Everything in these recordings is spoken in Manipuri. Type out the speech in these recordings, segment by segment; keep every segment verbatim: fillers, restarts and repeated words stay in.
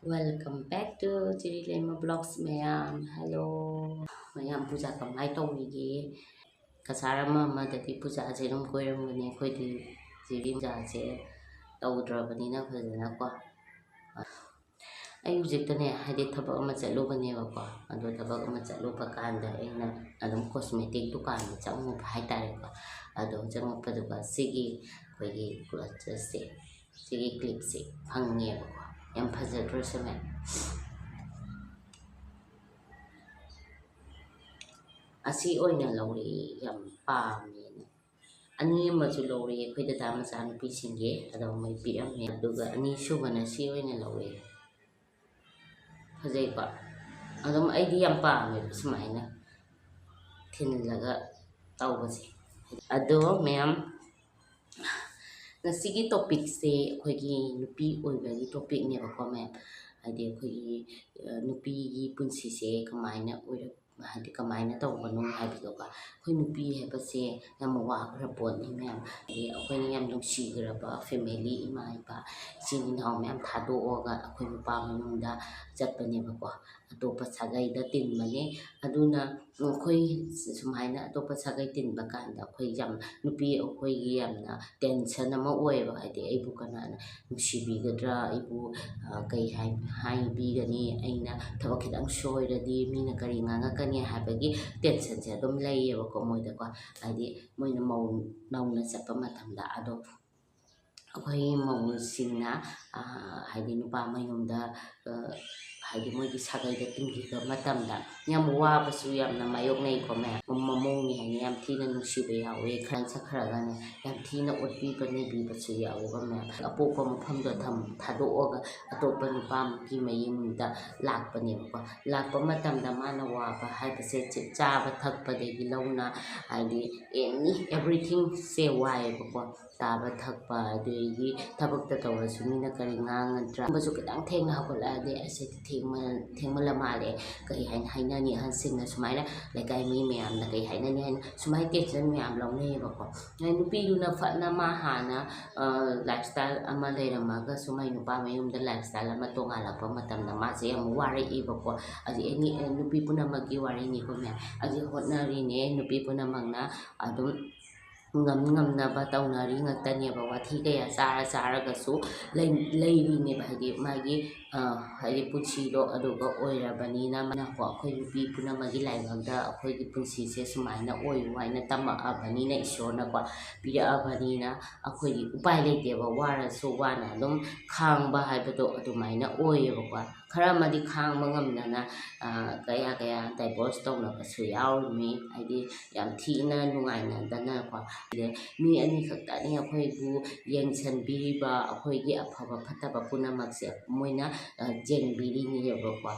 Welcome back to ꯆꯤꯔꯤ Leima vlogs ꯃꯌꯥꯝ꯫ Hello ꯃꯌꯥꯝ, ꯄꯨꯖꯥ ꯀꯃꯥꯏꯅ ꯇꯧꯔꯤꯒꯦ? ꯀꯁꯥꯔ ꯑꯃ ꯑꯃꯗꯗꯤ ꯄꯨꯖꯥꯁꯦ ꯑꯗꯨꯝ ꯀꯣꯏꯔꯝꯒꯅꯤ, ꯑꯩꯈꯣꯏꯗꯤ ꯆꯤꯔꯤ ꯄꯨꯖꯥꯁꯦ ꯇꯧꯗ꯭ꯔꯕꯅꯤꯅ ꯐꯖꯅꯀꯣ꯫ ꯑꯩ ꯍꯧꯖꯤꯛꯇꯅꯦ, ꯍꯥꯏꯗꯤ ꯊꯕꯛ ꯑꯃ ꯆꯠꯂꯨꯕꯅꯦꯕꯀꯣ, ꯑꯗꯣ ꯊꯕꯛ ꯑꯃ ꯆꯠꯂꯨꯕ ꯀꯥꯟꯗ ꯑꯩꯅ ꯑꯗꯨꯝ cosmetic ꯗꯨꯀꯥꯟꯗ ꯆꯪꯉꯨꯕ ꯍꯥꯏꯇꯥꯔꯦꯀꯣ꯫ ꯑꯗꯣ ꯆꯪꯉꯛꯄꯗꯨꯒ ꯁꯤꯒꯤ ꯑꯩꯈꯣꯏꯒꯤ clutchꯁꯦ, ꯁꯤꯒꯤ clipꯁꯦ ꯐꯪꯉꯦꯕꯀꯣ꯫ ꯌꯥꯝ ꯐꯖꯗ꯭ꯔꯣ ꯁꯦ ꯃꯌꯥꯝ? ꯑꯁꯤ ꯑꯣꯏꯅ ꯂꯧꯔꯛꯑꯦ, ꯌꯥꯝ ꯄꯥꯝꯃꯦꯅ꯫ ꯑꯅꯤ ꯑꯃꯁꯨ ꯂꯧꯔꯛꯑꯦ ꯑꯩꯈꯣꯏ ꯗꯗꯥ ꯃꯆꯥꯅꯨꯄꯤꯁꯤꯡꯒꯤ, ꯑꯗꯣ ꯃꯣꯏ ꯄꯤꯔꯝꯃꯦ꯫ ꯑꯗꯨꯒ ꯑꯅꯤꯁꯨꯕꯅ ꯁꯤ ꯑꯣꯏꯅ ꯂꯧꯔꯛꯑꯦ꯫ ꯐꯖꯩꯀꯣ? ꯑꯗꯨꯝ ꯑꯩꯗꯤ ꯌꯥꯝ ꯄꯥꯝꯃꯦꯕ ꯁꯨꯃꯥꯏꯅ ꯊꯤꯜꯂꯒ ꯇꯧꯕꯁꯦ꯫ ꯑꯗꯣ ꯃꯌꯥꯝ, ꯉꯁꯤꯒꯤ topicꯁꯦ ꯑꯩꯈꯣꯏꯒꯤ ꯅꯨꯄꯤ ꯑꯣꯏꯕꯒꯤ topicꯅꯦꯕꯀꯣ ꯃꯌꯥꯝ꯫ ꯍꯥꯏꯗꯤ ꯑꯩꯈꯣꯏꯒꯤ, ꯑ, ꯅꯨꯄꯤꯒꯤ ꯄꯨꯟꯁꯤꯁꯦ ꯀꯃꯥꯏꯅ ꯑꯣꯏꯔꯛ-, ꯍꯥꯏꯗꯤ ꯀꯃꯥꯏꯅ ꯇꯧꯕꯅꯣ ꯍꯥꯏꯕꯗꯣꯀꯣ꯫ ꯑꯩꯈꯣꯏ ꯅꯨꯄꯤ ꯍꯥꯏꯕꯁꯦ ꯌꯥꯝ ꯋꯥꯈ꯭ꯔ ꯄꯣꯠꯅꯤ ꯃꯌꯥꯝ꯫ ꯍꯥꯏꯗꯤ ꯑꯩꯈꯣꯏꯅ ꯌꯥꯝ ꯅꯨꯡꯁꯤꯈ꯭ꯔꯕ family, ꯏꯃꯥ ꯏꯄꯥ, ꯏꯆꯤꯟ ꯏꯅꯥꯎ ꯃꯌꯥꯝ ꯊꯥꯗꯣꯛꯑꯒ ꯑꯩꯈꯣꯏ ꯅꯨꯄꯥ ꯃꯌꯨꯝꯗ ꯆꯠꯄꯅꯦꯕꯀꯣ꯫ ꯑꯇꯣꯞꯄ ꯁꯥꯒꯩꯗ ꯇꯤꯟꯕꯅꯦ꯫ ꯑꯗꯨꯅ ꯑꯩꯈꯣꯏ ꯁꯨꯃꯥꯏꯅ ꯑꯇꯣꯞꯄ ꯁꯥꯒꯩ ꯇꯤꯟꯕ ꯀꯥꯟꯗ ꯑꯩꯈꯣꯏ ꯌꯥꯝ, ꯅꯨꯄꯤ ꯑꯩꯈꯣꯏꯒꯤ ꯌꯥꯝꯅ tension ꯑꯃ ꯑꯣꯏꯌꯦꯕ꯫ ꯍꯥꯏꯗꯤ ꯑꯩꯕꯨ ꯀꯅꯥꯅ ꯅꯨꯡꯁꯤꯕꯤꯒꯗ꯭ꯔꯥ, ꯑꯩꯕꯨ, ꯑ, ꯀꯩ ꯍꯥꯏ-, ꯍꯥꯏꯕꯤꯒꯅꯤ, ꯑꯩꯅ ꯊꯕꯛ ꯈꯤꯇꯪ ꯁꯣꯏꯔꯗꯤ ꯃꯤꯅ ꯀꯔꯤ ꯉꯥꯡꯉꯛꯀꯅꯤ ꯍꯥꯏꯕꯒꯤ tensionꯁꯦ ꯑꯗꯨꯝ ꯂꯩꯌꯦꯕꯀꯣ ꯃꯣꯏꯗꯀꯣ꯫ ꯍꯥꯏꯗꯤ ꯃꯣꯏꯅ ꯃꯧ ꯅꯧꯅ ꯆꯠꯄ ꯃꯇꯝꯗ꯫ ꯑꯗꯣ ꯑꯩꯈꯣꯏ ꯃꯧꯁꯤꯡꯅ, ꯑ, ꯍꯥꯏꯗꯤ ꯅꯨꯄꯥ ꯃꯌꯨꯝꯗ, ꯑ, ꯍꯥꯏꯗꯤ ꯃꯣꯏꯒꯤ ꯁꯥꯒꯩꯗ ꯇꯤꯟꯈꯤꯕ ꯃꯇꯝꯗ ꯌꯥꯝ ꯋꯥꯕꯁꯨ ꯌꯥꯝꯅ ꯃꯥꯌꯣꯛꯅꯩꯀꯣ ꯃꯌꯥꯝ꯫ ꯃꯃꯧꯅꯤ ꯍꯥꯏꯅ ꯌꯥꯝ ꯊꯤꯅ ꯅꯨꯡꯁꯤꯕ ꯌꯥꯎꯋꯦ, ꯈꯔ ꯆꯠꯈ꯭ꯔꯒꯅ ꯌꯥꯝ ꯊꯤꯅ ꯑꯣꯠꯄꯤꯕ ꯅꯩꯕꯤꯕꯁꯨ ꯌꯥꯎꯋꯦꯕ ꯃꯌꯥꯝ꯫ ꯑꯄꯣꯛꯄ ꯃꯐꯝꯗꯣ ꯊꯝ-, ꯊꯥꯗꯣꯛꯑꯒ ꯑꯇꯣꯞꯄ ꯅꯨꯄꯥ ꯑꯃꯒꯤ ꯃꯌꯨꯝꯗ ꯂꯥꯛꯄꯅꯦꯕꯀꯣ꯫ ꯂꯥꯛꯄ ꯃꯇꯝꯗ ꯃꯥꯅ ꯋꯥꯕ ꯍꯥꯏꯕꯁꯦ ꯆꯤ-, ꯆꯥꯕ ꯊꯛꯄꯗꯒꯤ ꯂꯧꯅ, ꯍꯥꯏꯗꯤ any, everythingꯁꯦ ꯋꯥꯏꯌꯦꯕꯀꯣ꯫ ꯆꯥꯕ ꯊꯛꯄ, ꯑꯗꯨꯗꯒꯤ ꯊꯕꯛꯇ ꯇꯧꯔꯁꯨ ꯃꯤꯅ ꯀꯔꯤ ꯉꯥꯡꯒꯗ꯭ꯔꯥ, ꯇꯨꯝꯕꯁꯨ ꯈꯤꯇꯪ ꯊꯦꯡꯅ ꯍꯧꯒꯠꯂꯛꯑꯗꯤ ꯑꯁꯤꯗꯤ ꯊꯦꯡꯃꯜ-, ꯊꯦꯡꯃꯜꯂ ꯃꯥꯜꯂꯦ, ꯀꯩ ꯍꯥꯏꯅ ꯍꯥꯏꯅꯅꯤ ꯑꯍꯟꯁꯤꯡꯅ, ꯁꯨꯃꯥꯏꯅ ꯂꯩꯀꯥꯏ ꯃꯤ ꯃꯌꯥꯝꯅ ꯀꯩ ꯍꯥꯏꯅꯅꯤ ꯍꯥꯏꯅ ꯁꯨꯃꯥꯏꯅ tension ꯃꯌꯥꯝ ꯂꯧꯅꯩꯌꯦꯕꯀꯣ꯫ ꯑꯗꯩ ꯅꯨꯄꯤꯗꯨꯅ ꯐꯠꯅ ꯃꯥ ꯍꯥꯟꯅ ꯂꯥꯏꯐ ꯁ꯭ꯇꯥꯏꯜ ꯑꯃ ꯂꯩꯔꯝꯃꯒꯁꯨ ꯃꯥꯏ ꯅꯨꯄꯥ ꯃꯌꯨꯝꯗ ꯂꯥꯏꯐ ꯁ꯭ꯇꯥꯏꯜ ꯑꯃ ꯇꯣꯡꯉꯥꯜꯂꯛꯄ ꯃꯇꯝꯗ ꯃꯥꯁꯦ ꯌꯥꯝ ꯋꯥꯔꯛꯏꯕꯀꯣ꯫ ꯑꯗꯨ ꯑꯦꯅꯤ ꯅꯨꯄꯤ ꯄꯨꯝꯅꯃꯛꯀꯤ ꯋꯥꯔꯤꯅꯤꯀꯣ ꯃꯌꯥꯝ꯫ ꯑꯗꯨ ꯍꯣꯠꯅꯔꯤꯅꯦ ꯅꯨꯄꯤ ꯄꯨꯝꯅꯃꯛꯅ ꯑꯗꯨꯝ ꯉꯝ ꯉꯝꯅꯕ ꯇꯧꯅꯔꯤ ꯉꯥꯛꯇꯅꯦꯕ꯫ ꯋꯥꯊꯤ ꯀꯌꯥ ꯆꯥꯔ ꯆꯥꯔꯒꯁꯨ ꯂꯩ-, ꯂꯩꯔꯤꯅꯦꯕ꯫ ꯍꯥꯏꯗꯤ ꯃꯥꯒꯤ ꯍꯥꯏꯗꯤ ꯄꯨꯟꯁꯤꯗꯣ ꯑꯗꯨꯒ ꯑꯣꯏꯔꯕꯅꯤꯅ ꯃꯥꯅꯀꯣ, ꯑꯩꯈꯣꯏ ꯅꯨꯄꯤ ꯄꯨꯝꯅꯃꯛꯀꯤ ꯂꯥꯏꯕꯛꯇ ꯑꯩꯈꯣꯏꯒꯤ ꯄꯨꯟꯁꯤꯁꯦ ꯁꯨꯃꯥꯏꯅ ꯑꯣꯏꯌꯨ ꯍꯥꯏꯅ ꯇꯝꯃꯛꯑꯕꯅꯤꯅ, ꯏꯁꯣꯔꯅꯀꯣ ꯄꯤꯔꯛꯑꯕꯅꯤꯅ, ꯑꯩꯈꯣꯏꯒꯤ ꯎꯄꯥꯏ ꯂꯩꯇꯦꯕ꯫ ꯋꯥꯔꯁꯨ ꯋꯥꯅ ꯑꯗꯨꯝ ꯈꯥꯡꯕ ꯍꯥꯏꯕꯗꯣ ꯑꯗꯨꯃꯥꯏꯅ ꯑꯣꯏꯌꯦꯕꯀꯣ꯫ ꯈꯔ ꯑꯃꯗꯤ ꯈꯥꯡꯕ ꯉꯝꯗꯅ ꯀꯌꯥ ꯀꯌꯥ divorce ꯇꯧꯅꯕꯁꯨ ꯌꯥꯎꯔꯤꯃꯤ꯫ ꯍꯥꯏꯗꯤ ꯌꯥꯝ ꯊꯤꯅ ꯅꯨꯡꯉꯥꯏꯅꯗꯅꯀꯣ꯫ ꯑꯗꯩ ꯃꯤ ꯑꯅꯤꯈꯛꯇꯅꯤ ꯑꯩꯈꯣꯏꯕꯨ ꯌꯦꯡꯁꯤꯟꯕꯤꯔꯤꯕ, ꯑꯩꯈꯣꯏꯒꯤ ꯑꯐꯕ ꯐꯠꯇꯕ ꯄꯨꯝꯅꯃꯛꯁꯦ ꯃꯣꯏꯅ ꯌꯦꯡꯕꯤꯔꯤꯅꯦꯕꯀꯣ꯫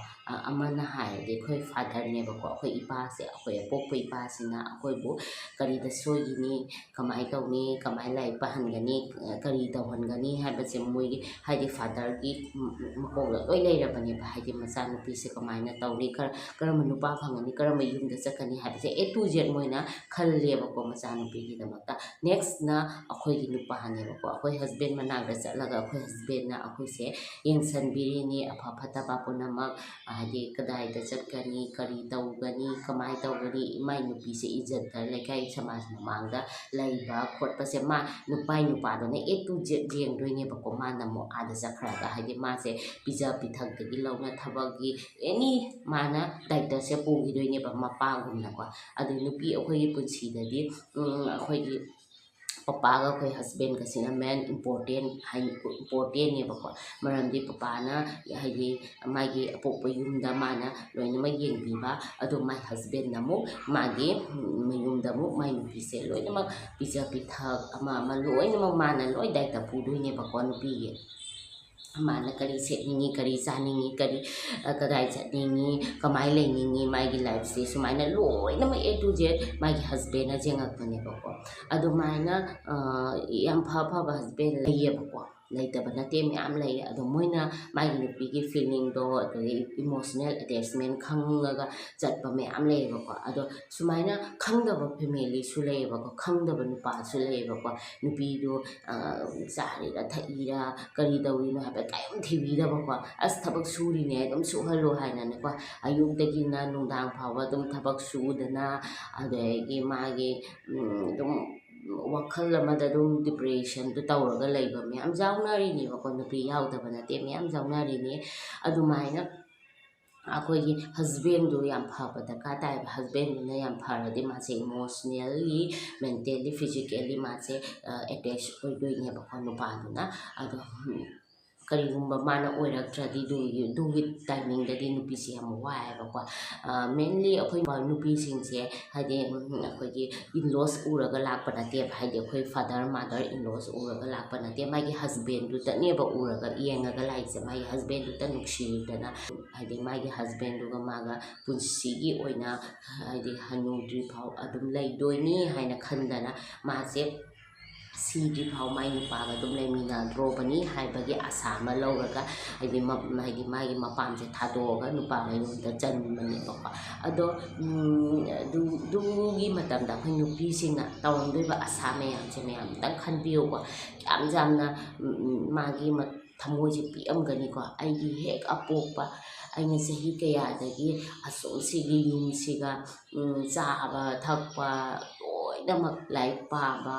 ꯑꯃꯅ ꯍꯥꯏꯔꯗꯤ ꯑꯩꯈꯣꯏ ꯐꯥꯗꯔꯅꯦꯕꯀꯣ, ꯑꯩꯈꯣꯏ ꯏꯄꯥꯁꯦ, ꯑꯩꯈꯣꯏ ꯑꯄꯣꯛꯄ ꯏꯄꯥꯁꯤꯅ ꯑꯩꯈꯣꯏꯕꯨ ꯀꯔꯤꯗ ꯁꯣꯏꯈꯤꯅꯤ, ꯀꯃꯥꯏꯅ ꯇꯧꯅꯤ, ꯀꯃꯥꯏꯅ ꯂꯥꯏꯔꯤꯛ ꯄꯥꯍꯟꯒꯅꯤ, ꯀꯔꯤ ꯇꯧꯍꯟꯒꯅꯤ ꯍꯥꯏꯕꯁꯦ ꯃꯣꯏꯒꯤ ꯍꯥꯏꯗꯤ ꯐꯥꯗꯔꯒꯤ ꯃꯀꯣꯛꯇ ꯂꯣꯏ ꯂꯩꯔꯕꯅꯦꯕ꯫ ꯍꯥꯏꯗꯤ ꯃꯆꯥꯅꯨꯄꯤꯁꯦ ꯀꯃꯥꯏꯅ ꯇꯧꯅꯤ, ꯀꯔꯝꯕ ꯅꯨꯄꯥ ꯐꯪꯒꯅꯤ, ꯀꯔꯝꯕ ꯌꯨꯝꯗ ꯆꯠꯀꯅꯤ ꯍꯥꯏꯕꯁꯦ A to Z ꯃꯣꯏꯅ ꯈꯜꯂꯦꯕꯀꯣ ꯃꯆꯥꯅꯨꯄꯤꯒꯤꯗꯃꯛꯇ꯫ Next ꯅ ꯑꯩꯈꯣꯏꯒꯤ ꯅꯨꯄꯥꯅꯦꯕꯀꯣ꯫ ꯑꯩꯈꯣꯏ husband ꯃꯅꯥꯛꯇ ꯆꯠꯂꯒ ꯑꯩꯈꯣꯏ husband ꯅ ꯑꯩꯈꯣꯏꯁꯦ ꯌꯦꯡꯁꯤꯟꯕꯤꯔꯤꯅꯤ, ꯑꯐ ꯐꯠꯇꯕ ꯄꯨꯝꯅꯃꯛ, ꯍꯥꯏꯗꯤ ꯀꯗꯥꯏꯗ ꯆꯠꯀꯅꯤ, ꯀꯔꯤ ꯇꯧꯒꯅꯤ, ꯀꯃꯥꯏꯅ ꯇꯧꯒꯅꯤ, ꯃꯥꯏ ꯅꯨꯄꯤꯁꯦ ꯏꯖꯠꯇ ꯂꯩꯀꯥꯏ ꯁꯃꯥꯖ ꯃꯃꯥꯡꯗ ꯂꯩꯕ ꯈꯣꯠꯄꯁꯦ ꯃꯥ ꯅꯨꯄꯥꯏ ꯅꯨꯄꯥꯗꯨꯅ A to Z ꯌꯦꯡꯗꯣꯏꯅꯦꯕꯀꯣ꯫ ꯃꯥꯅ ꯑꯃꯨꯛ ꯑꯥꯗ ꯆꯠꯈ꯭ꯔꯒ ꯍꯥꯏꯗꯤ ꯃꯥꯁꯦ ꯄꯤꯖ ꯄꯤꯊꯛꯇꯒꯤ ꯂꯧꯅ ꯊꯕꯛꯀꯤ any ꯃꯥꯅ ꯗꯥꯏꯇꯁꯦ ꯄꯨꯈꯤꯗꯣꯏꯅꯦꯕ ꯃꯄꯥꯒꯨꯝꯅꯀꯣ꯫ ꯑꯗꯨ ꯅꯨꯄꯤ ꯑꯩꯈꯣꯏꯒꯤ ꯄꯨꯟꯁꯤꯗꯗꯤ ꯑꯩꯈꯣꯏꯒꯤ ꯄꯄꯥꯒ ꯑꯩꯈꯣꯏ husband ꯒꯁꯤꯅ main important ꯍꯥꯏ, important ꯅꯦꯕꯀꯣ꯫ ꯃꯔꯝꯗꯤ ꯄꯄꯥꯅ ꯍꯥꯏꯗꯤ ꯃꯥꯒꯤ ꯑꯄꯣꯛꯄ ꯌꯨꯝꯗ ꯃꯥꯅ ꯂꯣꯏꯅꯃꯛ ꯌꯦꯡꯕꯤꯕ, ꯑꯗꯨ my husband ꯅ ꯑꯃꯨꯛ ꯃꯥꯒꯤ ꯃꯌꯨꯝꯗ ꯑꯃꯨꯛ ꯃꯥꯏ ꯅꯨꯄꯤꯁꯦ ꯂꯣꯏꯅꯃꯛ ꯄꯤꯖ ꯄꯤꯊꯛ ꯑꯃ ꯑꯃ ꯂꯣꯏꯅꯃꯛ ꯃꯥꯅ ꯂꯣꯏ ꯗꯥꯏꯇ ꯄꯨꯗꯣꯏꯅꯦꯕꯀꯣ ꯅꯨꯄꯤꯒꯤ꯫ ꯃꯥꯅ ꯀꯔꯤ ꯁꯦꯠꯅꯤꯡꯉꯤ, ꯀꯔꯤ ꯆꯥꯅꯤꯡꯉꯤ, ꯀꯔꯤ, ꯀꯗꯥꯏ ꯆꯠꯅꯤꯡꯉꯤ, ꯀꯃꯥꯏꯅ ꯂꯩꯅꯤꯡꯉꯤ, ꯃꯥꯒꯤ life ꯁꯦ ꯁꯨꯃꯥꯏꯅ ꯂꯣꯏꯅꯃꯛ A to Z ꯃꯥꯒꯤ husband ꯅ ꯌꯦꯡꯉꯛꯄꯅꯦꯕꯀꯣ꯫ ꯑꯗꯨꯃꯥꯏꯅ ꯌꯥꯝ ꯐ ꯐꯕ husband ꯂꯩꯌꯦꯕꯀꯣ꯫ ꯂꯩꯇꯕ ꯅꯠꯇꯦ, ꯃꯌꯥꯝ ꯂꯩ꯫ ꯑꯗꯣ ꯃꯣꯏꯅ ꯃꯥꯒꯤ ꯅꯨꯄꯤꯒꯤ ꯐꯤꯂꯤꯡꯗꯣ, ꯑꯗꯒꯤ ꯏꯃꯣꯁꯅꯦꯜ ꯑꯦꯇꯦꯆꯃꯦꯟ ꯈꯪꯉꯒ ꯆꯠꯄ ꯃꯌꯥꯝ ꯂꯩꯌꯦꯕꯀꯣ꯫ ꯑꯗꯣ ꯁꯨꯃꯥꯏꯅ ꯈꯪꯗꯕ ꯐꯦꯃꯤꯂꯤꯁꯨ ꯂꯩꯌꯦꯕꯀꯣ, ꯈꯪꯗꯕ ꯅꯨꯄꯥꯁꯨ ꯂꯩꯌꯦꯕꯀꯣ꯫ ꯅꯨꯄꯤꯗꯣ ꯆꯥꯔꯤꯔ ꯊꯛꯏꯔ ꯀꯔꯤ ꯇꯧꯔꯤꯅꯣ ꯍꯥꯏꯕ ꯀꯔꯤꯝ ꯊꯤꯕꯤꯗꯕꯀꯣ꯫ ꯑꯁ, ꯊꯕꯛ ꯁꯨꯔꯤꯅꯦ, ꯑꯗꯨꯝ ꯁꯨꯍꯜꯂꯣ ꯍꯥꯏꯅꯅꯦꯀꯣ꯫ ꯑꯌꯨꯛꯇꯒꯤꯅ ꯅꯨꯡꯗꯥꯡ ꯐꯥꯎꯕ ꯑꯗꯨꯝ ꯊꯕꯛ ꯁꯨꯗꯅ, ꯑꯗꯒꯤ ꯃꯥꯒꯤ ꯑꯗꯨꯝ ꯋꯥꯈꯜ ꯑꯃꯗ ꯑꯗꯨꯝ ꯗꯤꯄ꯭ꯔꯦꯁꯟꯗꯨ ꯇꯧꯔꯒ ꯂꯩꯕ ꯃꯌꯥꯝ ꯌꯥꯎꯅꯔꯤꯅꯦꯕꯀꯣ꯫ ꯅꯨꯄꯤ ꯌꯥꯎꯗꯕ ꯅꯠꯇꯦ, ꯃꯌꯥꯝ ꯌꯥꯎꯅꯔꯤꯅꯤ꯫ ꯑꯗꯨꯃꯥꯏꯅ ꯑꯩꯈꯣꯏꯒꯤ ꯍꯁꯕꯦꯟꯗꯨ ꯌꯥꯝ ꯐꯕ ꯗꯔꯀꯥꯔ ꯇꯥꯏꯕ꯫ ꯍꯁꯕꯦꯟꯗꯨꯅ ꯌꯥꯝ ꯐꯔꯗꯤ ꯃꯥꯁꯦ ꯏꯃꯣꯁꯅꯦꯜꯂꯤ, ꯃꯦꯟꯇꯦꯜꯂꯤ, ꯐꯤꯖꯤꯀꯦꯜꯂꯤ ꯃꯥꯁꯦ ꯑꯦꯇꯦꯆ ꯑꯣꯏꯗꯣꯏꯅꯦꯕꯀꯣ ꯅꯨꯄꯥꯗꯨꯅ꯫ ꯑꯗꯣ ꯀꯔꯤꯒꯨꯝꯕ ꯃꯥꯅ ꯑꯣꯏꯔꯛꯇ꯭ꯔꯗꯤ, ꯑꯗꯨꯒꯤ ꯑꯗꯨꯒꯤ ꯇꯥꯏꯃꯤꯡꯗꯗꯤ ꯅꯨꯄꯤꯁꯦ ꯌꯥꯝ ꯋꯥꯏꯑꯦꯕꯀꯣ꯫ ꯃꯦꯟꯂꯤ ꯑꯩꯈꯣꯏ ꯅꯨꯄꯤꯁꯤꯡꯁꯦ ꯍꯥꯏꯗꯤ ꯑꯩꯈꯣꯏꯒꯤ ꯏꯟꯂꯣꯁ ꯎꯔꯒ ꯂꯥꯛꯄ ꯅꯠꯇꯦꯕ꯫ ꯍꯥꯏꯗꯤ ꯑꯩꯈꯣꯏ ꯐꯥꯗꯔ ꯃꯥꯗꯔ ꯏꯟꯂꯣꯁ ꯎꯔꯒ ꯂꯥꯛꯄ ꯅꯠꯇꯦ꯫ ꯃꯥꯒꯤ ꯍꯁꯕꯦꯟꯗꯨꯇꯅꯦꯕ ꯎꯔꯒ ꯌꯦꯡꯉꯒ ꯂꯥꯛꯏꯁꯦ꯫ ꯃꯥꯒꯤ ꯍꯁꯕꯦꯟꯗꯨꯇ ꯅꯨꯡꯁꯤꯗꯅ, ꯍꯥꯏꯗꯤ ꯃꯥꯒꯤ ꯍꯁꯕꯦꯟꯗꯨꯒ ꯃꯥꯒ ꯄꯨꯟꯁꯤꯒꯤ ꯑꯣꯏꯅ ꯍꯥꯏꯗꯤ ꯍꯅꯨꯗ꯭ꯔꯤ ꯐꯥꯎ ꯑꯗꯨꯝ ꯂꯩꯗꯣꯏꯅꯤ ꯍꯥꯏꯅ ꯈꯟꯗꯅ ꯃꯥꯁꯦ ꯁꯤꯗ꯭ꯔꯤ ꯐꯥꯎ ꯃꯥꯏ ꯅꯨꯄꯥꯒ ꯑꯗꯨꯝ ꯂꯩꯃꯤꯟꯅꯗ꯭ꯔꯣꯕꯅꯤ ꯍꯥꯏꯕꯒꯤ ꯑꯁꯥ ꯑꯃ ꯂꯧꯔꯒ, ꯍꯥꯏꯗꯤ ꯃ-, ꯍꯥꯏꯗꯤ ꯃꯥꯒꯤ ꯃꯄꯥꯝꯁꯦ ꯊꯥꯗꯣꯛꯑꯒ ꯅꯨꯄꯥ ꯃꯌꯨꯝꯗ ꯆꯟꯕꯅꯦꯕꯀꯣ꯫ ꯑꯗꯣ, ꯎꯝ, ꯑꯗꯨ-, ꯑꯗꯨꯒꯤ ꯃꯇꯝꯗ ꯑꯩꯈꯣꯏ ꯅꯨꯄꯤꯁꯤꯡꯅ ꯇꯧꯔꯝꯗꯣꯏꯕ ꯑꯁꯥ ꯃꯌꯥꯝꯁꯦ ꯃꯌꯥꯝ ꯑꯝꯇꯪ ꯈꯟꯕꯤꯌꯨꯀꯣ꯫ ꯌꯥꯝ ꯌꯥꯝꯅ, ꯎꯝ, ꯎꯝ, ꯃꯥꯒꯤ ꯃ-, ꯊꯃꯣꯏꯁꯦ ꯄꯤꯛꯑꯝꯒꯅꯤꯀꯣ꯫ ꯑꯩꯒꯤ ꯍꯦꯛ ꯑꯄꯣꯛꯄ, ꯑꯩꯅ ꯆꯍꯤ ꯀꯌꯥꯗꯒꯤ ꯑꯁꯣꯝꯁꯤꯒꯤ ꯌꯨꯝꯁꯤꯒ, ꯎꯝ, ꯆꯥꯕ ꯊꯛꯄ ꯂꯣꯏꯅꯃꯛ, ꯂꯥꯏꯔꯤꯛ ꯄꯥꯕ,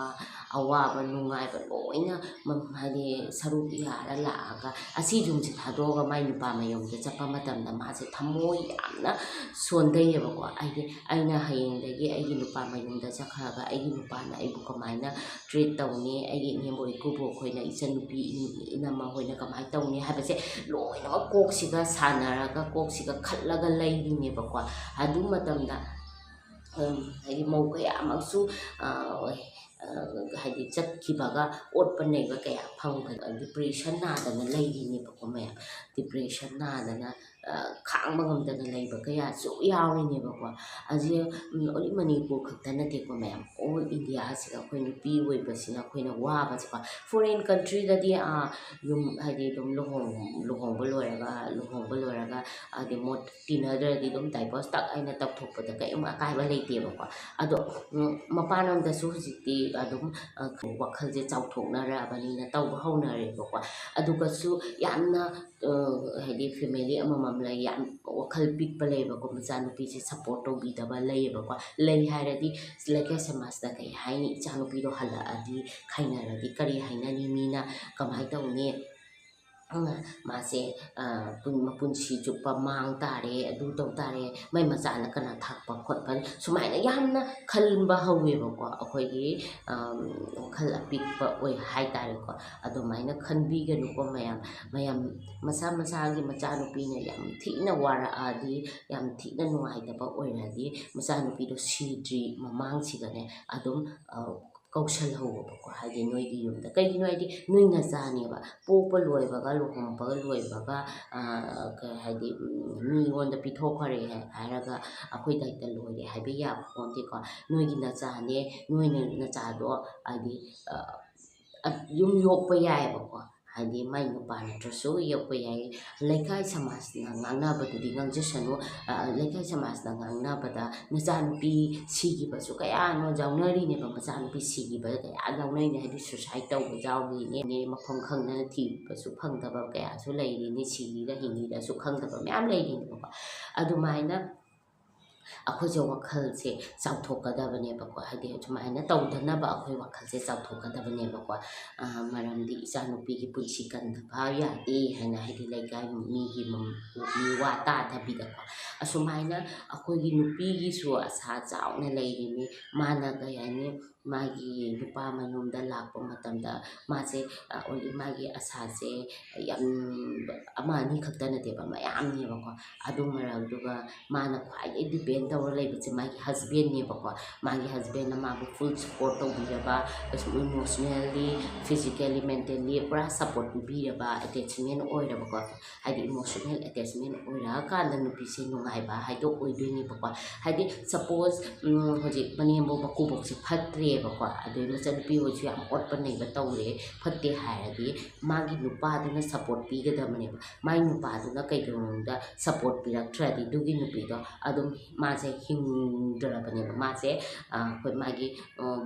ꯑꯋꯥꯕ ꯅꯨꯡꯉꯥꯏꯕ ꯂꯣꯏꯅ ꯃ-, ꯍꯥꯏꯗꯤ ꯁꯔꯨꯛ ꯌꯥꯔ ꯂꯥꯛꯑꯒ ꯑꯁꯤ ꯌꯨꯝꯁꯦ ꯊꯥꯗꯣꯛꯑꯒ ꯃꯥꯏ ꯅꯨꯄꯥ ꯃꯌꯨꯝꯗ ꯆꯠꯄ ꯃꯇꯝꯗ ꯃꯥꯁꯦ ꯊꯃꯣꯏ ꯌꯥꯝꯅ ꯁꯣꯟꯊꯩꯌꯦꯕꯀꯣ꯫ ꯍꯥꯏꯗꯤ ꯑꯩꯅ ꯍꯌꯦꯡꯗꯒꯤ ꯑꯩꯒꯤ ꯅꯨꯄꯥ ꯃꯌꯨꯝꯗ ꯆꯠꯈ꯭ꯔꯒ ꯑꯩꯒꯤ ꯅꯨꯄꯥꯅ ꯑꯩꯕꯨ ꯀꯃꯥꯏꯅ ꯇ꯭ꯔꯤꯠ ꯇꯧꯅꯤ, ꯑꯩꯒꯤ ꯏꯅꯦꯝꯕꯣꯛ ꯏꯀꯨꯕꯣꯛ ꯈꯣꯏꯅ ꯏꯆꯟꯅꯨꯄꯤ ꯏ-, ꯏꯅꯝꯃ ꯍꯣꯏꯅ ꯀꯃꯥꯏꯅ ꯇꯧꯅꯤ ꯍꯥꯏꯕꯁꯦ ꯂꯣꯏꯅꯃꯛ ꯀꯣꯛꯁꯤꯒ ꯁꯥꯟꯅꯔꯒ ꯀꯣꯛꯁꯤꯒ ꯈꯜꯂꯒ ꯂꯩꯔꯤꯅꯦꯕꯀꯣ꯫ ꯑꯗꯨ ꯃꯇꯝꯗ, ꯎꯝ, ꯍꯥꯏꯗꯤ ꯃꯧ ꯀꯌꯥꯃꯛꯁꯨ, ꯑ, ꯍꯥꯏꯗꯤ ꯆꯠꯈꯤꯕꯒ ꯑꯣꯠꯄ ꯅꯩꯕ ꯀꯌꯥ ꯐꯪꯕ, depression ꯅꯥꯗꯅ ꯂꯩꯔꯤꯅꯦꯕꯀꯣ ꯃꯌꯥꯝ꯫ Depression ꯅꯥꯗꯅ ꯈꯥꯡꯕ ꯉꯝꯗꯅ ꯂꯩꯕ ꯀꯌꯥꯁꯨ ꯌꯥꯎꯔꯤꯅꯦꯕꯀꯣ꯫ ꯑꯁꯤ only ꯃꯅꯤꯄꯨꯔ ꯈꯛꯇ ꯅꯠꯇꯦꯀꯣ ꯃꯌꯥꯝ, all India ꯁꯤꯗ ꯑꯩꯈꯣꯏ ꯅꯨꯄꯤ ꯑꯣꯏꯕꯁꯤꯅ ꯑꯩꯈꯣꯏꯅ ꯋꯥꯕꯁꯦꯀꯣ꯫ Foreign country ꯗꯗꯤ ꯌꯨꯝ ꯍꯥꯏꯗꯤ ꯑꯗꯨꯝ ꯂꯨꯍꯣꯡ ꯂꯨꯍꯣꯡꯕ ꯂꯣꯏꯔꯒ ꯂꯨꯍꯣꯡꯕ ꯂꯣꯏꯔꯒ ꯍꯥꯏꯗꯤ ꯃꯣꯠ ꯇꯤꯟꯅꯗ꯭ꯔꯗꯤ ꯑꯗꯨꯝ divorce ꯇꯛ ꯍꯥꯏꯅ ꯇꯧꯊꯣꯛꯄꯗ ꯀꯔꯤꯝ ꯑꯀꯥꯏꯕ ꯂꯩꯇꯦꯕꯀꯣ꯫ ꯑꯗꯣ ꯃꯄꯥꯟꯂꯣꯝꯗꯁꯨ ꯍꯧꯖꯤꯛꯇꯤ ꯑꯗꯨꯝ ꯋꯥꯈꯜꯁꯦ ꯆꯥꯎꯊꯣꯛꯅꯔꯛꯑꯕꯅꯤꯅ ꯇꯧꯕ ꯍꯧꯅꯔꯦꯕꯀꯣ꯫ ꯑꯗꯨꯒꯁꯨ ꯌꯥꯝꯅ ꯍꯥꯏꯗꯤ family ꯑꯃꯃꯝ ꯂꯩ, ꯌꯥꯝ ꯋꯥꯈꯜ ꯄꯤꯛꯄ ꯂꯩꯌꯦꯕꯀꯣ, ꯃꯆꯥꯅꯨꯄꯤꯁꯦ support ꯇꯧꯕꯤꯗꯕ ꯂꯩꯌꯦꯕꯀꯣ꯫ ꯂꯩ ꯍꯥꯏꯔꯗꯤ ꯂꯩꯀꯥꯏ ꯁꯃꯥꯖꯇ ꯀꯩ ꯍꯥꯏꯅꯤ, ꯏꯆꯥꯅꯨꯄꯤꯗꯣ ꯍꯜꯂꯛꯑꯗꯤ ꯈꯥꯏꯅꯔꯗꯤ ꯀꯔꯤ ꯍꯥꯏꯅꯅꯤ, ꯃꯤꯅ ꯀꯃꯥꯏꯅ ꯇꯧꯅꯤ? ꯃꯥꯁꯦ ꯃꯄꯨꯟꯁꯤ ꯆꯨꯞꯄ ꯃꯥꯡ ꯇꯥꯔꯦ, ꯑꯗꯨ ꯇꯧ ꯇꯥꯔꯦ, ꯃꯥꯏ ꯃꯆꯥꯅ ꯀꯅꯥ ꯊꯥꯛꯄ ꯈꯣꯠꯄ, ꯁꯨꯃꯥꯏꯅ ꯌꯥꯝꯅ ꯈꯟꯕ ꯍꯧꯋꯦꯕꯀꯣ꯫ ꯑꯩꯈꯣꯏꯒꯤ ꯋꯥꯈꯜ ꯑꯄꯤꯛꯄ ꯑꯣꯏ ꯍꯥꯏ ꯇꯥꯔꯦꯀꯣ꯫ ꯑꯗꯨꯃꯥꯏꯅ ꯈꯟꯕꯤꯒꯅꯨꯀꯣ ꯃꯌꯥꯝ꯫ ꯃꯌꯥꯝ ꯃꯁꯥ ꯃꯁꯥꯒꯤ ꯃꯆꯥꯅꯨꯄꯤꯅ ꯌꯥꯝ ꯊꯤꯅ ꯋꯥꯔꯛꯑꯗꯤ, ꯌꯥꯝ ꯊꯤꯅ ꯅꯨꯡꯉꯥꯏꯇꯕ ꯑꯣꯏꯔꯗꯤ ꯃꯆꯥꯅꯨꯄꯤꯗꯣ ꯁꯤꯗ꯭ꯔꯤ ꯃꯃꯥꯡꯁꯤꯗꯅꯦ ꯑꯗꯨꯝ ꯀꯧꯁꯜꯍꯧꯕꯀꯣ, ꯍꯥꯏꯗꯤ ꯅꯣꯏꯒꯤ ꯌꯨꯝꯗ꯫ ꯀꯩꯒꯤꯅꯣ ꯍꯥꯏꯗꯤ ꯅꯣꯏ ꯅꯆꯥꯅꯦꯕ, ꯄꯣꯛꯄ ꯂꯣꯏꯕꯒ ꯂꯨꯍꯣꯡꯕꯒ ꯂꯣꯏꯕꯒ ꯀꯩ ꯍꯥꯏꯗꯤ ꯃꯤꯉꯣꯟꯗ ꯄꯤꯊꯣꯛꯈ꯭ꯔꯦ ꯍꯥꯏꯔꯒ ꯑꯩꯈꯣꯏ ꯗꯥꯏꯇ ꯂꯣꯏꯔꯦ ꯍꯥꯏꯕ ꯌꯥꯕ ꯄꯣꯟꯇꯦꯀꯣ꯫ ꯅꯣꯏꯒꯤ ꯅꯆꯥꯅꯦ, ꯅꯣꯏꯅ ꯅꯆꯥꯗꯣ ꯍꯥꯏꯗꯤ ꯌꯨꯝ ꯌꯣꯛꯄ ꯌꯥꯏꯑꯕꯀꯣ꯫ ꯍꯥꯏꯗꯤ ꯃꯥꯏ ꯅꯨꯄꯥ ꯅꯠꯇ꯭ꯔꯁꯨ ꯌꯣꯛꯄ ꯌꯥꯏ꯫ ꯂꯩꯀꯥꯏ ꯁꯃꯥꯖꯅ ꯉꯥꯡꯅꯕꯗꯨꯗꯤ ꯉꯥꯡꯖꯁꯅꯨ꯫ ꯂꯩꯀꯥꯏ ꯁꯃꯥꯖꯅ ꯉꯥꯡꯅꯕꯗ ꯃꯆꯥꯅꯨꯄꯤ ꯁꯤꯈꯤꯕꯁꯨ ꯀꯌꯥ ꯑꯃ ꯌꯥꯎꯅꯔꯤꯅꯦꯕ꯫ ꯃꯆꯥꯅꯨꯄꯤ ꯁꯤꯈꯤꯕ ꯀꯌꯥ ꯌꯥꯎꯅꯔꯤꯅꯦ꯫ ꯍꯥꯏꯗꯤ suicide ꯇꯧꯕ ꯌꯥꯎꯔꯤꯅꯦ, ꯃꯐꯝ ꯈꯪꯗꯅ ꯊꯤꯕꯁꯨ ꯐꯪꯗꯕ ꯀꯌꯥꯁꯨ ꯂꯩꯔꯤꯅꯤ, ꯁꯤꯔꯤꯔ ꯍꯤꯡꯉꯤꯔꯁꯨ ꯈꯪꯗꯕ ꯃꯌꯥꯝ ꯂꯩꯔꯤꯅꯦꯕꯀꯣ꯫ ꯑꯗꯨꯃꯥꯏꯅ ꯑꯩꯈꯣꯏꯁꯦ ꯋꯥꯈꯜꯁꯦ ꯆꯥꯎꯊꯣꯛꯀꯗꯕꯅꯦꯕꯀꯣ꯫ ꯍꯥꯏꯗꯤ ꯁꯨꯃꯥꯏꯅ ꯇꯧꯗꯅꯕ ꯑꯩꯈꯣꯏ ꯋꯥꯈꯜꯁꯦ ꯆꯥꯎꯊꯣꯛꯀꯗꯕꯅꯦꯕꯀꯣ꯫ ꯃꯔꯝꯗꯤ ꯏꯆꯥꯅꯨꯄꯤꯒꯤ ꯄꯨꯟꯁꯤ ꯀꯟꯗꯕ ꯌꯥꯗꯦ ꯍꯥꯏꯅ, ꯍꯥꯏꯗꯤ ꯂꯩꯀꯥꯏ ꯃꯤꯒꯤ ꯃꯤꯋꯥ ꯇꯥꯗꯕꯤꯗꯀꯣ꯫ ꯑꯁꯨꯃꯥꯏꯅ ꯑꯩꯈꯣꯏꯒꯤ ꯅꯨꯄꯤꯒꯤꯁꯨ ꯑꯁꯥ ꯆꯥꯎꯅ ꯂꯩꯔꯤꯅꯤ꯫ ꯃꯥꯅ ꯀꯩ ꯍꯥꯏꯅꯤ, ꯃꯥꯒꯤ ꯅꯨꯄꯥ ꯃꯌꯨꯝꯗ ꯂꯥꯛꯄ ꯃꯇꯝꯗ ꯃꯥꯁꯦ ꯑ, ꯑꯣꯟꯂꯤ ꯃꯥꯒꯤ ꯑꯁꯥꯁꯦ ꯌꯥꯝ ꯑꯃ ꯑꯅꯤ ꯈꯛꯇ ꯅꯠꯇꯦꯕ, ꯃꯌꯥꯝꯅꯦꯕꯀꯣ꯫ ꯑꯗꯨ ꯃꯔꯛꯇꯨꯒ ꯃꯥꯅ ꯈ꯭ꯋꯥꯏꯗꯒꯤ ꯗꯤꯄꯦꯟ ꯇꯧꯔ ꯂꯩꯕꯁꯦ ꯃꯥꯒꯤ ꯍꯁꯕꯦꯟꯅꯦꯕꯀꯣ꯫ ꯃꯥꯒꯤ ꯍꯁꯕꯦꯟꯅ ꯃꯥꯕꯨ ꯐꯨꯜ ꯁꯞꯄꯣꯔꯠ ꯇꯧꯕꯤꯔꯕ, ꯏꯃꯣꯁꯅꯦꯜꯂꯤ, ꯐꯤꯖꯤꯀꯦꯜꯂꯤ, ꯃꯦꯟꯇꯦꯜꯂꯤ ꯄꯨꯔꯥ ꯁꯞꯄꯣꯔꯠ ꯄꯤꯕꯤꯔꯕ, ꯑꯦꯇꯦꯆꯃꯦꯟ ꯑꯣꯏꯔꯕꯀꯣ꯫ ꯍꯥꯏꯗꯤ ꯏꯃꯣꯁꯅꯦꯜ ꯑꯦꯇꯦꯆꯃꯦꯟ ꯑꯣꯏꯔꯛꯑꯀꯥꯟꯗ ꯅꯨꯄꯤꯁꯦ ꯅꯨꯡꯉꯥꯏꯕ ꯍꯥꯏꯗꯣ ꯑꯣꯏꯗꯣꯏꯅꯦꯕꯀꯣ꯫ ꯍꯥꯏꯗꯤ ꯁꯄꯣꯁ ꯍꯧꯖꯤꯛ ꯃꯅꯦꯝꯕꯣꯛ ꯃꯀꯨꯕꯣꯛꯁꯦ ꯐꯠꯇ꯭ꯔꯦꯕꯀꯣ, ꯑꯗꯩ ꯃꯆꯟꯅꯨꯄꯤ ꯍꯣꯏꯁꯨ ꯌꯥꯝ ꯑꯣꯠꯄ ꯅꯩꯕ ꯇꯧꯔꯦ, ꯐꯠꯇꯦ ꯍꯥꯏꯔꯗꯤ ꯃꯥꯒꯤ ꯅꯨꯄꯥꯗꯨꯅ ꯁꯞꯄꯣꯔꯠ ꯄꯤꯒꯗꯕꯅꯦꯕ꯫ ꯃꯥꯏ ꯅꯨꯄꯥꯗꯨꯅ ꯀꯩꯒꯤꯅꯣꯗ ꯁꯞꯄꯣꯔꯠ ꯄꯤꯔꯛꯇ꯭ꯔꯗꯤ ꯑꯗꯨꯒꯤ ꯅꯨꯄꯤꯗꯣ ꯑꯗꯨꯝ ꯃꯥꯁꯦ ꯍꯤꯡꯗ꯭ꯔꯕꯅꯦꯕ꯫ ꯃꯥꯁꯦ ꯑꯩꯈꯣꯏ ꯃꯥꯒꯤ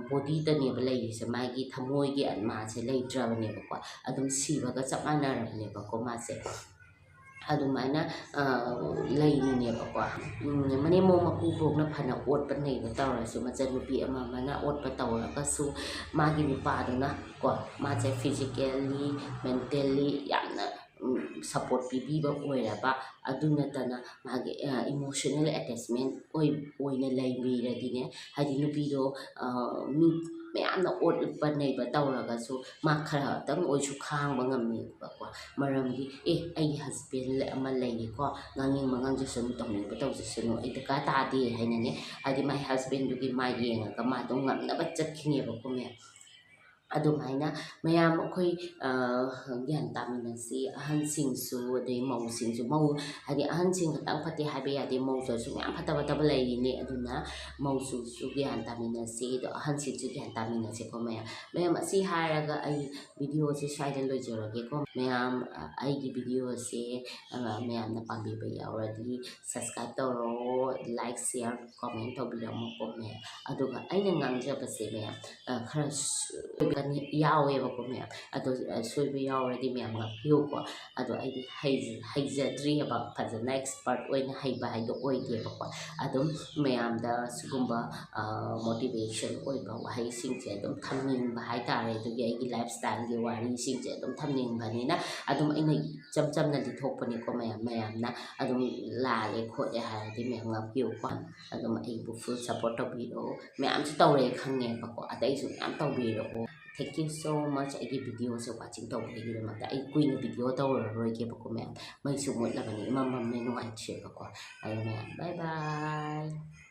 ꯕꯣꯗꯤꯗꯅꯦꯕ ꯂꯩꯔꯤꯁꯦ, ꯃꯥꯒꯤ ꯊꯃꯣꯏꯒꯤ ꯃꯥꯁꯦ ꯂꯩꯇ꯭ꯔꯕꯅꯦꯕꯀꯣ꯫ ꯑꯗꯨꯝ ꯁꯤꯕꯒ ꯆꯞ ꯃꯥꯟꯅꯔꯕꯅꯦꯕꯀꯣ ꯃꯥꯁꯦ꯫ ꯑꯗꯨꯃꯥꯏꯅ ꯂꯩꯔꯤꯅꯦꯕꯀꯣ꯫ ꯃꯅꯦꯝꯕꯣꯛ ꯃꯀꯨꯕꯣꯛꯅ ꯐꯅ ꯑꯣꯠꯄ ꯅꯩꯕ ꯇꯧꯔꯁꯨ, ꯃꯆꯟꯅꯨꯄꯤ ꯑꯃ ꯑꯃꯅ ꯑꯣꯠꯄ ꯇꯧꯔꯒꯁꯨ, ꯃꯥꯒꯤ ꯅꯨꯄꯥꯗꯨꯅ ꯀꯣ, ꯃꯥꯁꯦ ꯐꯤꯖꯤꯀꯦꯜꯂꯤ, ꯃꯦꯟꯇꯦꯜꯂꯤ ꯌꯥꯝꯅ ꯁꯞꯄꯣꯔꯠ ꯄꯤꯕꯤꯕ ꯑꯣꯏꯔꯕ, ꯑꯗꯨ ꯅꯠꯇꯅ ꯃꯥꯒꯤ ꯏꯃꯣꯁꯅꯦꯜ ꯑꯦꯇꯦꯆꯃꯦꯟ ꯑꯣꯏꯅ ꯂꯩꯕꯤꯔꯗꯤꯅꯦ, ꯍꯥꯏꯗꯤ ꯅꯨꯄꯤꯗꯣ ꯃꯤ ꯃꯌꯥꯝꯅ ꯑꯣꯠꯄ ꯅꯩꯕ ꯇꯧꯔꯒꯁꯨ ꯃꯥ ꯈꯔꯇꯪ ꯑꯣꯏꯁꯨ ꯈꯥꯡꯕ ꯉꯝꯃꯦꯕꯀꯣ꯫ ꯃꯔꯝꯗꯤ ꯑꯦ, ꯑꯩꯒꯤ ꯍꯁꯕꯦꯟ ꯑꯃ ꯂꯩꯔꯤꯀꯣ, ꯉꯥꯡꯅꯤꯡꯕ ꯉꯥꯡꯖꯁꯅꯨ, ꯇꯧꯅꯤꯡꯕ ꯇꯧꯖꯁꯅꯨ, ꯑꯩ ꯗꯔꯀꯥꯔ ꯇꯥꯗꯦ ꯍꯥꯏꯅꯅꯦ, ꯍꯥꯏꯗꯤ ꯃꯥꯏ ꯍꯁꯕꯦꯟꯗꯨꯒꯤ ꯃꯥ ꯌꯦꯡꯉꯒ ꯃꯥ ꯑꯗꯨꯝ ꯉꯝꯅꯕ ꯆꯠꯈꯤꯅꯦꯕꯀꯣ ꯃꯌꯥꯝ꯫ ꯑꯗꯨꯃꯥꯏꯅ ꯃꯌꯥꯝ ꯑꯩꯈꯣꯏ ꯒ꯭ꯌꯥꯟ ꯇꯥꯃꯤꯟꯅꯁꯤ, ꯑꯍꯟꯁꯤꯡꯁꯨ ꯑꯗꯩ ꯃꯧꯁꯤꯡꯁꯨ꯫ ꯃꯧ ꯍꯥꯏꯗꯤ ꯑꯍꯟꯁꯤꯡ ꯈꯛꯇꯪ ꯐꯠꯇꯦ ꯍꯥꯏꯕ ꯌꯥꯗꯦ, ꯃꯧꯗꯁꯨ ꯃꯌꯥꯝ ꯐꯠꯇ ꯐꯠꯇꯕ ꯂꯩꯔꯤꯅꯦ꯫ ꯑꯗꯨꯅ ꯃꯧꯁꯨꯁꯨ ꯒ꯭ꯌꯥꯟ ꯇꯥꯃꯤꯟꯅꯁꯤ, ꯑꯗꯣ ꯑꯍꯟꯁꯤꯡꯁꯨ ꯒ꯭ꯌꯥꯟ ꯇꯥꯃꯤꯟꯅꯁꯤꯀꯣ ꯃꯌꯥꯝ꯫ ꯃꯌꯥꯝ, ꯑꯁꯤ ꯍꯥꯏꯔꯒ ꯑꯩ ꯚꯤꯗꯤꯑꯣꯁꯦ ꯁ꯭ꯋꯥꯏꯗ ꯂꯣꯏꯖꯔꯒꯦꯀꯣ ꯃꯌꯥꯝ꯫ ꯑꯩꯒꯤ ꯚꯤꯗꯤꯑꯣꯁꯦ ꯃꯌꯥꯝꯅ ꯄꯥꯝꯕꯤꯕ ꯌꯥꯎꯔꯗꯤ ꯁꯕꯁꯀ꯭ꯔꯥꯏꯕ ꯇꯧꯔꯣ, ꯂꯥꯏꯛ, ꯁꯤꯌꯥꯔ, ꯀꯣꯃꯦꯟ ꯇꯧꯕꯤꯔꯝꯃꯣꯀꯣ ꯃꯌꯥꯝ꯫ ꯑꯗꯨꯒ ꯑꯩꯅ ꯉꯥꯡꯖꯕꯁꯦ ꯃꯌꯥꯝ ꯈꯔ ꯌꯥꯎꯋꯦꯕꯀꯣ ꯃꯌꯥꯝ꯫ ꯑꯗꯣ, ꯑ, ꯁꯣꯏꯕ ꯌꯥꯎꯔꯗꯤ ꯃꯌꯥꯝ ꯉꯥꯛꯄꯤꯌꯨꯀꯣ꯫ ꯑꯗꯣ ꯑꯩꯗꯤ ꯍꯩꯖ-, ꯍꯩꯖꯗ꯭ꯔꯤꯑꯕ, ꯐꯖꯅ expert ꯑꯣꯏꯅ ꯍꯩꯕ ꯍꯥꯏꯗꯣ ꯑꯣꯏꯗꯦꯕꯀꯣ꯫ ꯑꯗꯨꯝ ꯃꯌꯥꯝꯗ ꯁꯤꯒꯨꯝꯕ, ꯑ, motivation ꯑꯣꯏꯕ ꯋꯥꯍꯩꯁꯤꯡꯁꯦ ꯑꯗꯨꯝ ꯊꯝꯅꯤꯡꯕ ꯍꯥꯏꯇꯥꯔꯦ꯫ ꯑꯗꯨꯒꯤ ꯑꯩꯒꯤ lifestyleꯒꯤ ꯋꯥꯔꯤꯁꯤꯡꯁꯦ ꯑꯗꯨꯝ ꯊꯝꯅꯤꯡꯕꯅꯤꯅ ꯑꯗꯨꯝ ꯑꯩꯅ ꯏꯆꯝ ꯆꯝꯅ ꯂꯤꯊꯣꯛꯄꯅꯤꯀꯣ ꯃꯌꯥꯝ꯫ ꯃꯌꯥꯝꯅ ꯑꯗꯨꯝ ꯂꯥꯜꯂꯦ ꯈꯣꯠꯂꯦ ꯍꯥꯏꯔꯗꯤ ꯃꯌꯥꯝ ꯉꯥꯛꯄꯤꯌꯨꯀꯣ꯫ ꯑꯗꯨꯝ ꯑꯩꯕꯨ full support ꯇꯧꯕꯤꯔꯛꯑꯣ꯫ ꯃꯌꯥꯝꯁꯨ ꯇꯧꯔꯦ ꯈꯪꯉꯦꯕꯀꯣ, ꯑꯇꯩꯁꯨ ꯃꯌꯥꯝ ꯇꯧꯕꯤꯔꯛꯑꯣ꯫ Thank you so much ꯑꯩꯒꯤ videoꯁꯦ watching ꯇꯧꯕꯒꯤꯗꯃꯛꯇ꯫ ꯑꯩ ꯀꯨꯏꯅ video ꯇꯧꯔꯔꯣꯏꯒꯦꯕꯀꯣ ꯃꯌꯥꯝ, ꯃꯩꯁꯨ ꯃꯨꯠꯂꯕꯅꯤ, ꯏꯃꯝ ꯃꯝꯃꯦ, ꯅꯨꯡꯉꯥꯏꯇ꯭ꯔꯦꯕꯀꯣ꯫ ꯑꯗꯨ ꯃꯌꯥꯝ bye bye꯫